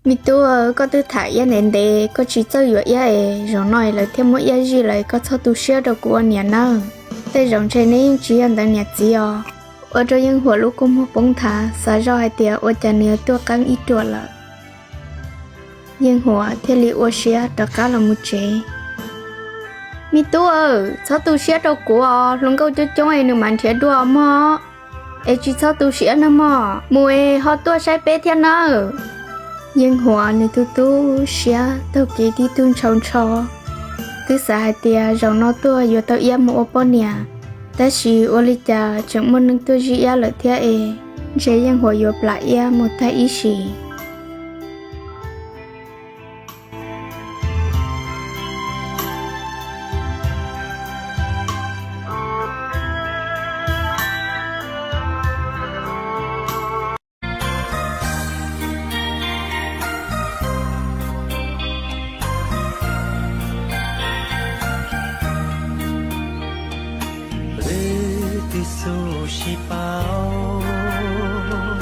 Me tub, koj twb tham Iab ntev ntev, koj tsis txawj yuav Iab es zaum no lawv thiaj muab Iab zij lawm, koj txhob tu siab rau kuv ua niam nawb. Tej zaum ntshe neb yeej tsis yog ntawd niam txiv os. Ua rau Yeej Huam lub kua muag poob nthav, xav zoj hais tias ua cas nws yuav tuaj qeeb ib ruam lawm. Yeej Huam thiaj li ua siab rov qab los mus tsev. Me tub aw, txhob tu siab rau kuv os, hluas nkauj coob coob es nws mam nrhiav dua mog, es tsis txhob tu siab nawb mog, mus es ho tuaj saib peb thiab nawb. Yeej Huam nws tu tu siab taug kev tib tug ntshaus ntsho, twb xav hais tias zaum no tuaj yuav tau Iab mus ua poj niam, tab sis ua li cas tseem muaj neeg tuaj zij Iab lawm thiab es, ntshe Yeej Huam yuav plam Iab mus tag ib sim. Wb twb xub sib paub, wb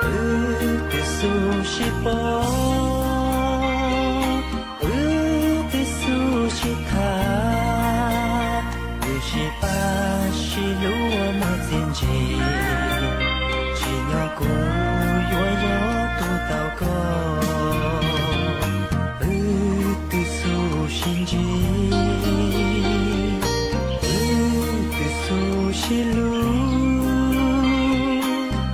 twb xub sib paub, wb twb xub sib tham, wb sib pab sib hlub ua muaj txiaj ntsig, tsim nyog kuv yuav yog tus tau koj. Wb twb xub sib ntsib, wb twb xub sib hlub,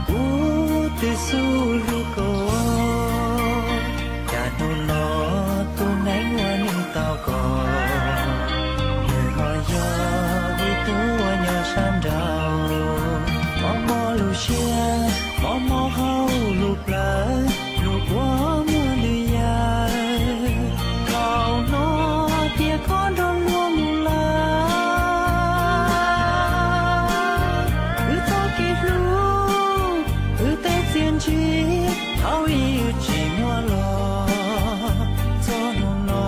kuv twb xub hlub koj, cas hnub no tus neeg uas nws tau koj, nws ho yog ib tug uas nyob sab nraud. Mob mob lub siab, mob mob hauv lub plawv, lub kua muag ntws yawg, thaum no tias koj nrog luag mus lawm. Wb txoj kev hlub, wb tej txiaj ntsig, thaum ub wb tsis muaj los, txog hnub no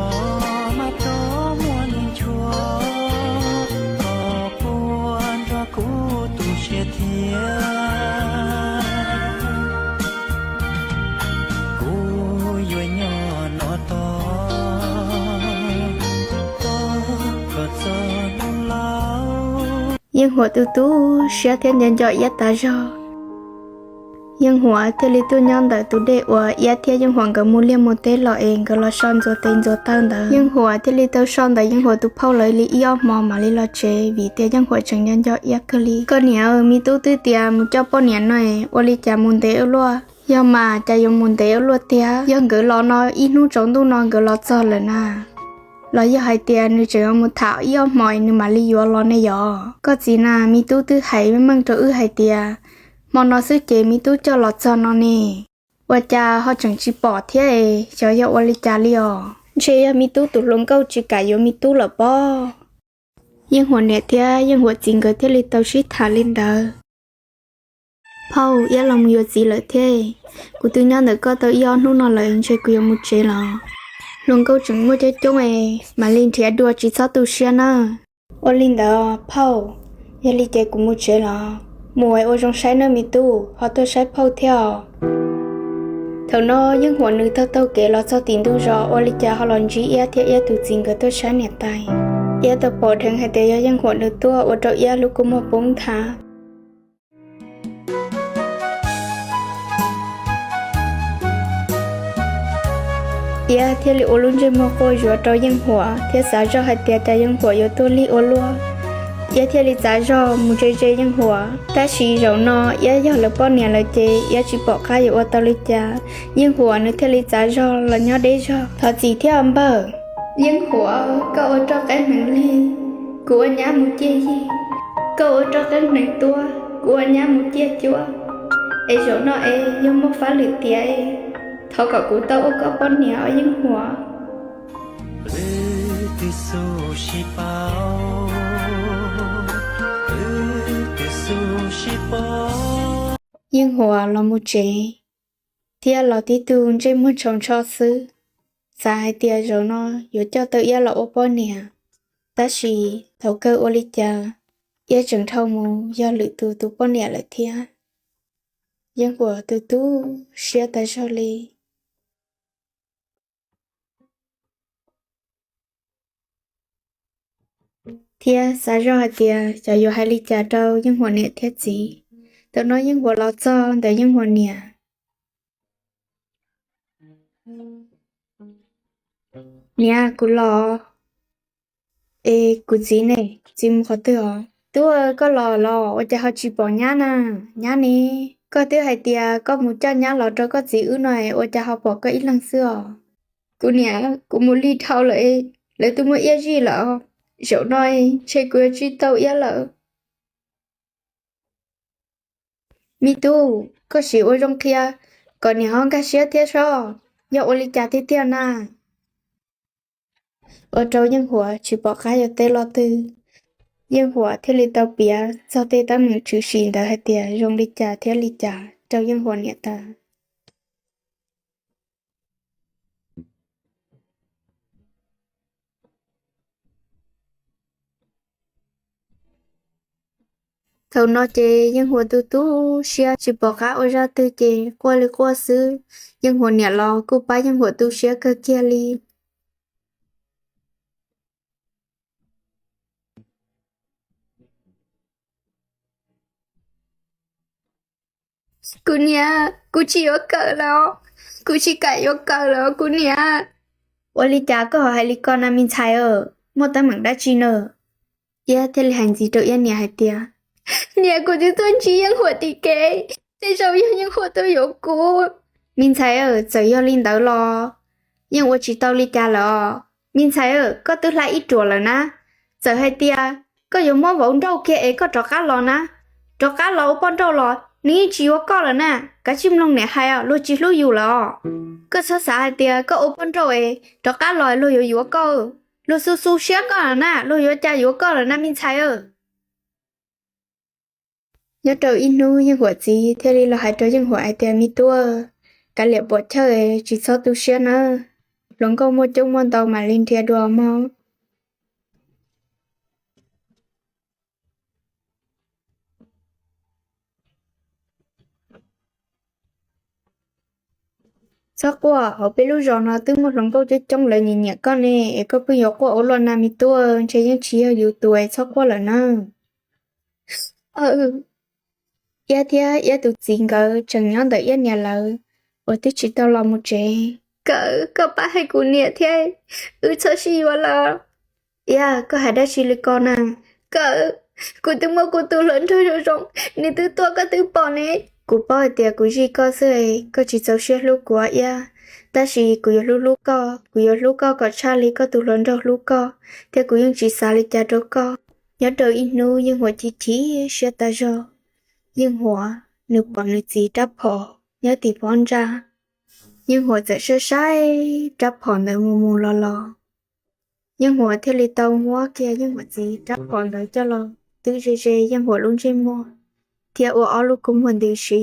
mas tau muaj neeg nchuav, koj puas nrog kuv tu siab thiab? Kuv yuav nyob no tos, tos koj txog hnub laus. Yeej Huam tu tu siab thiab nco nco Iab tas zog. Yeej Huam thiaj li tuaj nyob ntawm tus dej uas Iab thiab Yeej Huam nkawd mus liaj mus teb los es nkawd los so ntxuav tes ntxuav taw ntawd. Yeej Huam thiaj li tau so ntawm Yeej Huam tus phauj lawv li ib ob hmo mam li los tsev, vim tias Yeej Huam tseem nco nco Iab kawg li. Koj niam, me tub twb tias mus coj poj niam no, ua li cas mus ntev ua luaj? Yog mas cas yuav mus ntev ua luaj tiag? Yog nkawd los no ib hnub tsaus ntuj no nkawd los txog lawm na, los yog hais tias nws tseem yuav mus tham ib ob hmo nws mam li yuav los ne yom? Koj txiv na, me tub twb hais meej meej rau wb hais tias hmo no xwb ces me tub coj los txog no ne, ua cas ho tseem tsis pom thiab? Xyov yog ua li cas li os. Ntshe yog me tub tus hluas nkauj tsis kam yuav me tub lawm pob. Yeej Huam niam thiab Yeej Huam txiv nkawd thiaj li tau sib tham li ntawd. Phauj, Iab los mus yuav txiv lawm thiab. Kuv twb nyob ntawm koj tau ib ob hnub no lawm, ntshe kuv yuav mus tsev los. Hluas nkauj tseem muaj coob coob es mam li nrhiav dua, tsis txhob tu siab nawb. Ua li ntawd phauj, yog li ces kuv mus tsev los. Mus es ua zoo saib nawb me tub, ho tuaj saib phauj thiab os. Thaum no Yeej Huam nws taug taug kev los txog tim ntug zos, ua li cas ho los ntsib Iab thiab Iab tus txiv nkawd tuaj saib niam tais. Iab tau pom dheev hais tias yog Yeej Huam nws tuaj, ua rau Iab lub kua muag poob nthav. Iab thiaj li ua lub ntsej muag quaj zuav rau Yeej Huam thiab xav zoj hais tias cas Yeej Huam yuav tuag lig ua luaj. Iab thiaj li txav zog mus ze ze Yeej Huam, tab sis zaum no Iab yog lawv poj niam lawm ces Iab tsis pom qab yuav ua tau li cas. Yeej Huam nws thiaj li txav zog los nyob deb zog. Thov txim thiab npawg. Yeej Huam, koj ua roj qeeb hneev lig, kuv ua nyab mus ciaj yig. Koj ua roj qeeb hneev tuab, kuv ua nyab mus ciaj cuab. Es zaum no es yog muaj fab lwm tiam, thov kom kuv tau ua koj poj niam os Yeej Huam. Wb twb xub sib paub, wb twb xub sib paub. Yeej Huam los mus tsev thiab los tib tug ntsej muag ntshaus ntsho xwb, xav hais tias zaum no yuav coj tau Iab los ua poj niam. Tab sis thaum kawg ua li cas Iab tseem dhau mus yog lwm tus tus poj niam lawm thiab. Yeej Huam tu tu siab tas zog li. Iab xav zoj hais tias xyov yuav hais li cas rau Yeej Huam niam thiab txiv. Thaum no Yeej Huam los txog ntawm Yeej Huam niam. Niam, kuv los. Es kuv txiv ne? Txiv mus qhov twg os? Tub, koj los los ua cas ho tsis pom nyab na? Nyab ne? Koj twb hais tias koj mus coj nyab los rau koj txiv wb no es ua cas ho pom koj ib leeg xwb os? Kuv niam, kuv mus lig dhau lawm, lawv twb muab Iab zij lawm. Zaum no ntshe kuv yuav tsis tau Iab lawm. Me tub, koj sim ua zoo qhia kom niam ho nkag siab thiab soj, yog ua li cas tiag tiag na? Ua rau Yeej Huam tsis pom qab yuav teb lo twg. Yeej Huam thiaj li tau piav txog tej teeb meem tshwm sim ntawd hais tias zoo li cas thiab li cas rau Yeej Huam niam tau. Thaum no ces Yeej Huam tu tu siab tsis pom qab ua zaj twg ces quaj li quaj xwb. Yeej Huam niam los kuj pab Yeej Huam tu siab kawg kiag li. Kuv niam, kuv tsis yuav kawm lawm, kuv tsis kam yuav kawm lawm kuv niam. Ua li cas koj ho hais li ko na me ntxhais? Muaj teeb meem dab tsi na? Iab thiaj li hais ntxiv rau Iab niam hais tias, niam, kuv twb tuaj ntsib Yeej Huam tim kev, tej zaum yog Yeej Huam tuaj yuav kuv. Me ntxhais, txawm yog li ntawd los yeej ua tsis tau li cas lawm os. Me ntxhais, koj twb hla ib ruam lawm na. Txawm hais tias koj yuav muab vauv nrauj kiag es koj rov qab los na, rov qab los ua poj nrauj los nws yeej tsis yuav koj lawm na. Kav tsij mloog niam hais, luag tsis hlub yus lawm os. Koj txhob xav hais tias koj ua poj nrauj es rov qab los luag yuav yuav koj. Luag xu xu siab koj lawm na, luag yuav cas yuav koj lawm na me ntxhais. Nyob rau ib hnub Yeej Huam txiv thiaj li los hais rau Yeej Huam hais tias, me tub, kav liam pom chawj, tsis txhob tu siab nawb. Hluas nkauj muaj coob muaj ntau mam li nrhiav dua mog. Txhob quaj, hauv peb lub zos no twb muaj hluas nkauj coob coob lawv nyiam nyiam koj ne, es koj pheej yuav quaj ua luaj na me tub, ntshe yeej tsis yog yus tus es txhob quaj lawm nawb. Iab thiab Iab tus txiv nkawd tseem nyob ntawm Iab niam lawv uas twb tsis tau los mus tsev. Kawm, koj pab hais kuv niam thiab, wb txhob sib yuav lawm. Iab, koj hais dab tsi li ko na? Kawm, kuv twb muaj kuv tus hluas nraug zoo zoo, nws twb tuaj koj twb pom ne. Kuv paub hais tias kuv zij koj xwb, koj tsis txaus siab hlub kuv Iab, tab sis kuv yuav hlub hlub koj, kuv yuav hlub koj kom tshaj li koj tus hluas nraug hlub koj, thiab kuv yeej tsis xav li cas rau koj. Nyob rau ib hnub Yeej Huam chim chim siab tas zog. Yeej Huam nws pom nws txiv rab phom nyob tim phab ntsa. Yeej Huam txawm saib saib rab phom ntawd mus mus los los. Yeej Huam thiaj li tau muab kiag Yeej Huam txiv rab phom ntawd coj los twb ze ze Yeej Huam lub ntsej muag, thiab ua ob lub kua muag ntws si,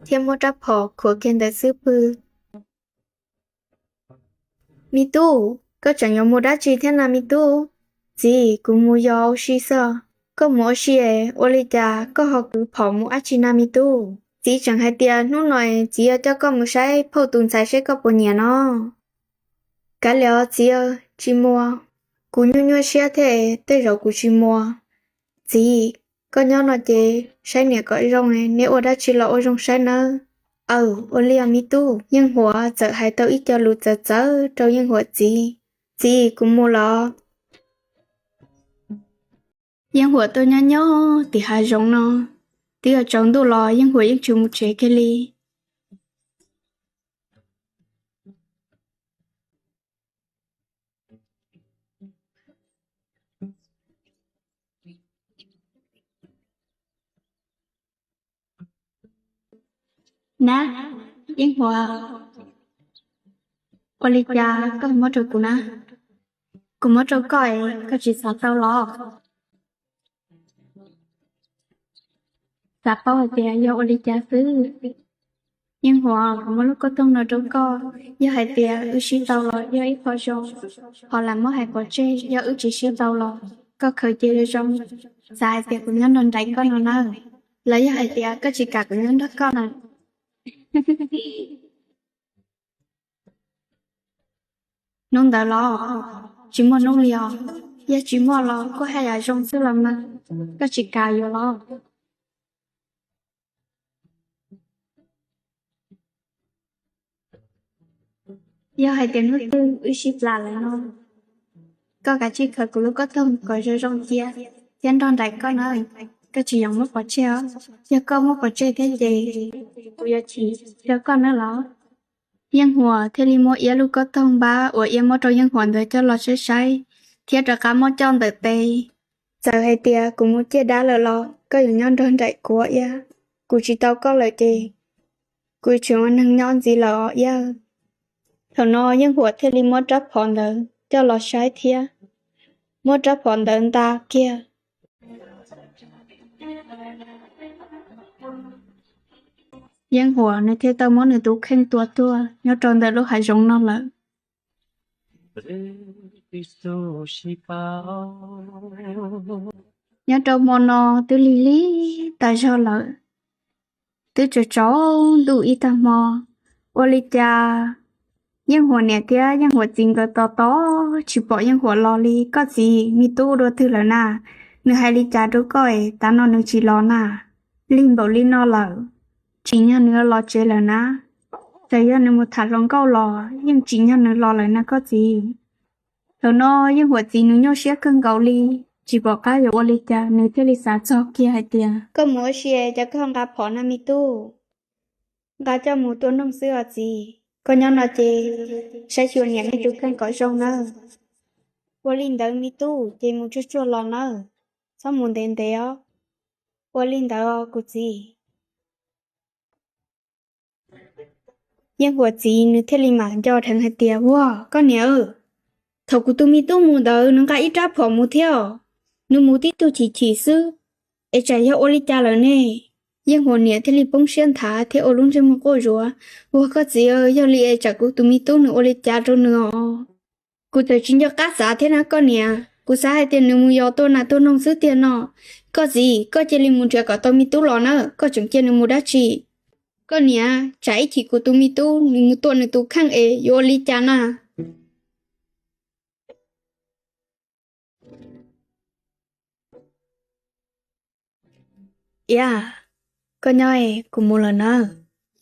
thiab muab rab phom khuam kiag ntawd xub pwg. Me tub, koj tseem yuav mus dab tsi thiab na me tub? Txiv, kuv mus yos ua si xwb. Koj mus ua si es ua li cas koj ho kwv phom mus dab tsi na me tub? Txiv tseem hais tias hnub no txiv yuav coj koj mus saib phauj tus ntxhais seb koj puas nyiam no. Kav liam os txiv, tsis mus. Kuv nyuaj nyuaj siab thiab, tej zaum kuv tsis mus. Txiv, koj nyob no ces saib niam kom zoo, neb ua dab tsi los ua zoo saib nawb. Aw, ua li os me tub. Yeej Huam txawm hais tau ib co lus txawv txawv rau Yeej Huam txiv. Txiv, kuv mus los. Yeej Huam tuaj nyob nyob tim hav zoov no, twb yuav tsaus ntuj los Yeej Huam yeej tsis mus tsev kiag li. Na, Yeej Huam, ua li cas koj muab rau kuv na? Kuv muab rau koj es koj tsis xav tau los? Xav paub hais tias yog ua li cas xwb. Yeej Huam, kuv muab lub koj tooj no rau koj, yog hais tias wb sib tau los yog ib qho zoo, ho lam muab hais pov tseg, yog wb tsis sib tau los koj khaws cia zoo zoo. Xav hais tias kuv nyob nrog nraim koj no nawb, los yog hais tias koj tsis kam kuv nyob nrog koj na? Hnub ntawd los Tsis muaj hnub li os. Yog tsis muaj los kuj haj yam zoo xwb los mas, koj tsis kam yuav los? Yog hais tias hnub twg wb sib plam lawm no, koj kav tsij khaws kuv lub kob toog kom zoo zoo cia thiab nrog nraim koj na. Koj tsis yog muab pov tseg os. Yog koj muab pov tseg thiab ces kuv yuav chim rau koj na los. Yeej Huam thiaj li muab Iab lub kob toog npab uas Iab muab rau Yeej Huam ntawd coj los saib saib, thiab rov qab muab coj ntawm tes. Txawm hais tias kuv mus ciaj dab lawm los koj yuav nyob nrog nraim kuv Iab. Kuv tsis tau koj lawm ces kuv tseem ua neeg nyob ntxiv lawm os Iab. Thaum no Yeej Huam thiaj li muab rab phom ntawd coj los saib thiab muab rab phom ntawd nta kiag. Yeej Huam nws thiaj tau muab nws tus kheej tua tuag nyob rau ntawm lub hav zoov no lawm. Nyob rau hmo no twb lig lig tas zog lawm, twb tsaus tsaus ntuj ib tag hmo. Ua li cas Yeej Huam niam thiab Yeej Huam txiv nkawd tos tos tsis pom Yeej Huam los li. Koj txiv, me tub ua dua twg lawm na? Nws hais li cas rau koj es tav no nws tsis los na? Lig npaum li no lawm, tsim nyog nws los tsev lawm na. Txawm yog nws mus tham hluas nkauj los yeej tsim nyog nws los lawm na koj txiv. Thaum no Yeej Huam txiv nws nyuaj siab kawg nkaus li, tsis pom qab yuav ua li cas, nws thiaj li xav txog kiag hais tias, koj mus ua si cas koj nqa phom na me tub? Nqa coj mus tua noog xwb os txiv. Koj nyob no ces saib xyuas niam nej tus kheej kom zoo nawb. Ua li ntawd me tub ces mus tsuag tsuag los nawb, txhob mus ntev ntev os. Ua li ntawd os kuv txiv. Yeej Huam txiv nws thiaj li mam nco dheev hais tias, ua koj niam, thaum kuv tus me tub mus ntawd nws nqa ib rab phom mus thiab, nws mus tib tug chim chim xwb, es tsam yog ua li cas lawm ne? Yeej Huam niam thiaj li poob siab nthav thiab ua lub ntsej muag quaj zuav, ua koj txiv, yog li es tsam kuv tus me tub nws ua li cas rau nws os? Kuv txawm tsis nco qab xav thiab na koj niam, kuv xav hais tias nws mus yos tua nas tua noog xwb tiag no. Koj txiv, koj cia li mus nrhiav kom tau me tub los na, koj tseem cia nws mus dab tsi? Koj niam, tsam ib chim kuv tus me tub nws mus tua nws tus kheej es yuav ua li cas na? Iab, koj nyob es kuv mus lawm nawb.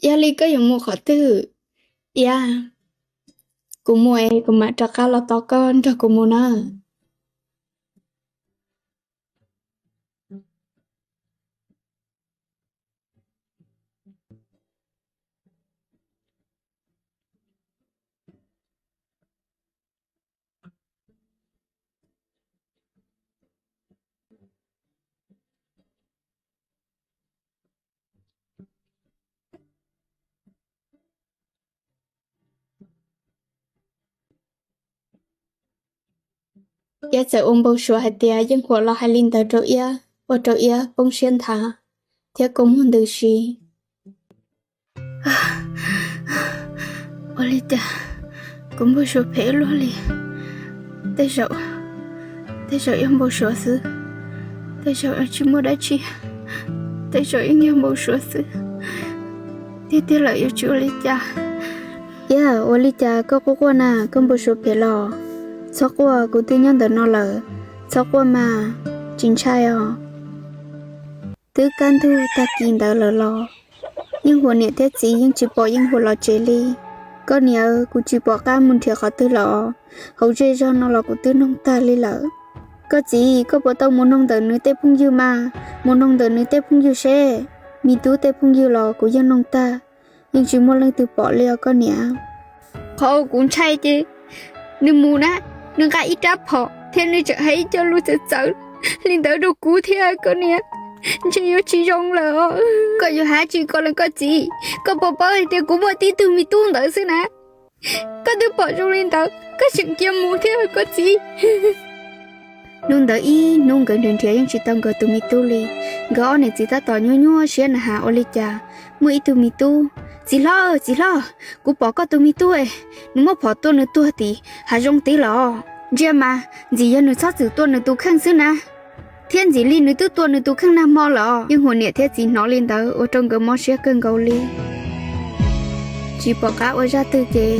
Yog li koj yuav mus qhov twg? Iab, kuv mus es kuv mam rov qab los tos koj nrog kuv mus nawb. Iab txawm ua npau suav hais tias Yeej Huam los hais li ntawd rau Iab, ua rau Iab poob siab nthav thiab kua muag ntws si. Ua li cas kuv npau suav phem luaj li? Tej zaum, tej zaum yog npau suav xwb, tej zaum tsis muaj dab tsi, tej zaum yeej yog npau suav xwb. Tiag tiag lawm yuav tsis ua li cas. Iab, ua li cas koj quaj quaj na, koj npau suav phem los? Txhob quaj, kuv twb nyob ntawm no lawm, txhob quaj mas, tsis ntshai os. Twb kaj ntug tag kis ntawd lawm los Yeej Huam niam thiab txiv yeej tsis pom Yeej Huam los tsev li. Koj niam, kuv tsis pom qab mus nrhiav qhov twg los, hauv zej zog no los kuv twb noog tag li lawm. Koj txiv, koj puas tau mus noog ntawm nws tej phooj ywg mas, mus noog ntawm nws tej phooj ywg seb, me tub tej phooj ywg los kuv yeej noog tag, yeej tsis muaj leej twg pom li os koj niam. Qhov uas kuv ntshai ces nws mus na, nws nqa ib rab phom thiab nws tseem hais ib co lus txawv txawv li ntawd rau kuv thiab koj niam, ntshe yuav tsis zoo lawm. Koj yuav hais tsis koj leej koj txiv, koj puas paub hais tias kuv muaj tib tug me tub ntawd xwb na. Koj twb pom zoo li ntawd koj tseem cia mus thiab koj txiv. Hnub ntawd ib hnub nkawd nrhiav nrhiav yeej tsis tau nkawd tus me tub li. Nkawd ob niam txiv tab tom nyuaj nyuaj siab na has ua li cas muaj ib tug me tub, txiv hlob, txiv hlob, kuv pom koj tus me tub, nws muab phom tua nws tuag tim hav zoov tid los. Ntsia mas ntxim yog nws txhob txwm tua nws tus kheej xwb na, thiab ntxim li nws twb tua nws tus kheej nag hmo los. Yeej Huam niam thiab txiv hnov li ntawd ua rau nkawd mob siab kawg nkaus li. Tsis pom qab ua zaj twg ces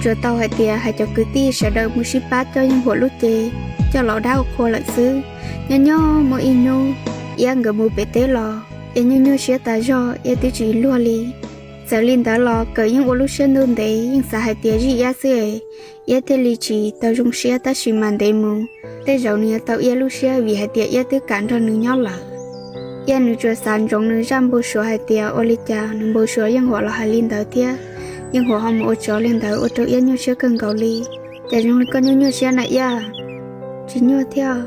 Tsuas tau hais tias hais cov kwv tij sawv daws mus sib pab coj Yeej Huam lub cev coj los dab ua qhua lawm xwb. Nyob nyob muaj ib hnub, Iab nkawd mus pem teb los es nyuaj nyuaj siab tas zog, Iab twb tsis luag li. Txawm li ntawd los Kawm yeej ua lub siab ntuj ntev, yeej xav hais tias zij Iab xwb es Iab thiaj li tsis tau zoo siab, tab sis mas ntev mus tej zaum nws yuav tau Iab lub siab vim hais tias Iab twb kam nrog nws nyob lawm. Iab nws tsuas xav ntsoov nws zaj npau suav hais tias ua li cas nws npau suav Yeej Huam los hais li ntawd thiab Yeej Huam ho mus ua tsov li ntawd ua rau Iab nyuaj siab kawg nkaus li. Cas zoo li koj nyuaj nyuaj siab na Iab? Tsis nyuaj thiab.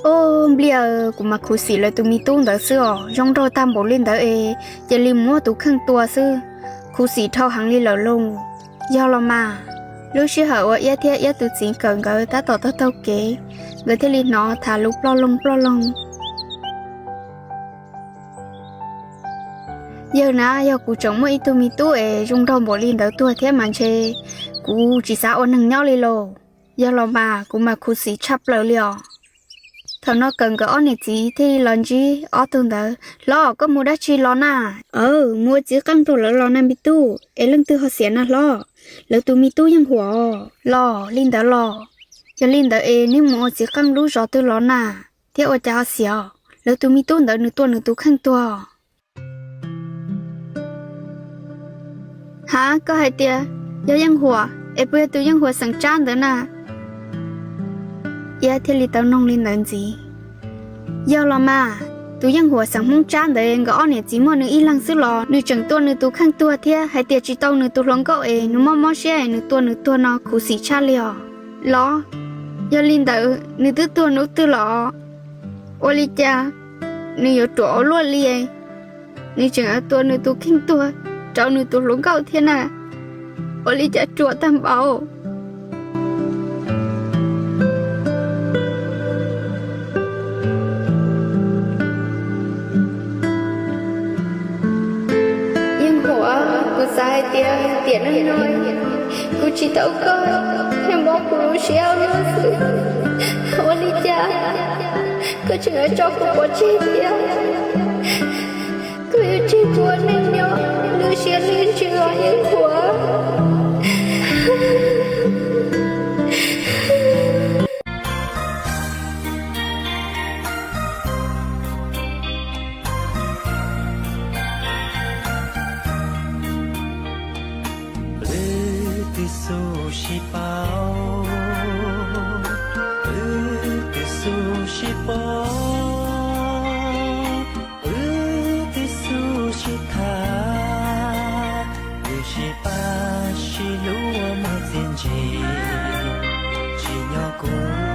Ob npliaj kuv mas khuv xim lawv tus me tub ntawd xwb os, zoo nraug tag npaum li ntawd es cia li muab tus kheej tua xwb, khuv xim dhau heev li lawm lauj. Yog los mas, lub sij hawm uas Iab thiab Iab tus txiv Kawm nkawd tab tom taug taug kev, nkawd thiaj li hnov tham lus ploj loog ploj loog. Yawg na, yog kuv tseem muaj ib tug me tub es zoo nraug npaum li ntawd tuag thiab mas ntshe kuv tsis xav ua neeg nyob li lauj. Yog los mas kuv mas khuv xim tshaj plaws li os. Thaum no Kawm nkawd ob niam txiv thiaj li los ntsib ob tug ntawd. Hlob, koj mus dab tsi los na? Aw, mus ua txiv qeej rau lawv los na me tub. Es leej twg ho xiam na hlob? Lawv tus me tub Yeej Huam los li ntawd los. Yog li ntawd es neb mus ua txiv qeej lub zos twg los na, thiab ua cas ho xiam? Lawv tus me tub ntawd nws tua nws tus kheej tuag. Ha, koj hais tias yog Yeej Huam es puas yog tus Yeej Huam xeem Tsab ntawd na? Iab thiaj li tau noog li ntawd ntxiv. Yog los mas, tus Yeej Huam xeem Hmoob Tsab ntawd nkawd ob niam txiv muaj nws ib leeg xwb los nws tseem tua nws tus kheej tuag thiab hais tias tsis tau nws tus hluas nkauj es nws mob mob siab es nws tua nws tuag no khuv xim tshaj li os. Los, yog li ntawd nws twb tuag hnub twg los? Ua li cas nws yuav ruam ua luaj li? Nws tseem tua nws tus kheej tuag rau nws tus hluas nkauj thiab na. Ua li cas ruam tag npaum. Yeej Huam, kuv xav hais tias tiam neej no kuv tsis tau koj thiaj mob kuv lub siab ua luaj xwb. Ua li cas koj tseem yuav tso kuv pov tseg thiab? Koj yuav tseg kuv ua neej nyob lwj siab lwj ntsws los Yeej Huam. Wb twb xub sib paub, wb twb xub sib pom, wb twb xub sib tham, wb sib pab sib hlub muaj txiaj ntsig, tsim nyog kuv